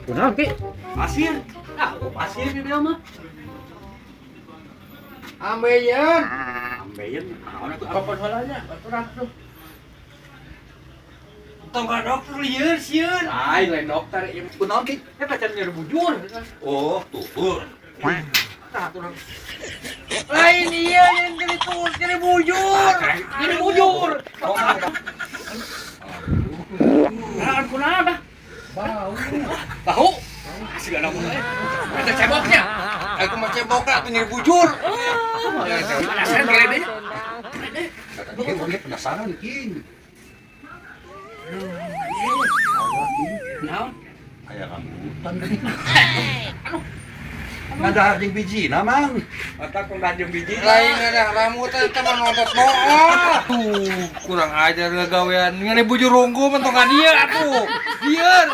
Kunaon, Ki? Pasir. Ah, oh, pasir di dia mah. Ambeien. Ambeien naon atuh? Apa salahnya? Aturan tuh. Tong ka dokter lieur sieun. Lain lain dokter ieu. Kunaon, Ki? Eh, pacar nyeri bujur. Oh, tutur. Tah atuh. Lain iya yang nyeri tuh, nyeri bujur. Nyeri bujur. Nah, kunaon dah? Bau. Tahu? Asli ada mah. Eta ceboknya. Aku mah cebok atuh nyeri bujur. Penasaran kira deh. Ki, urang penasaran, Ki. Naon? Aya rambutan deui. Aduh. Ngadahar jeung bijina, Mang. Otak kong jeung biji. Lain ada rambutan eta mah nontot bohong. Tuh, kurang ajar gawean. Ngene bujur ronggo mah tong ka dieu atuh. Lieur.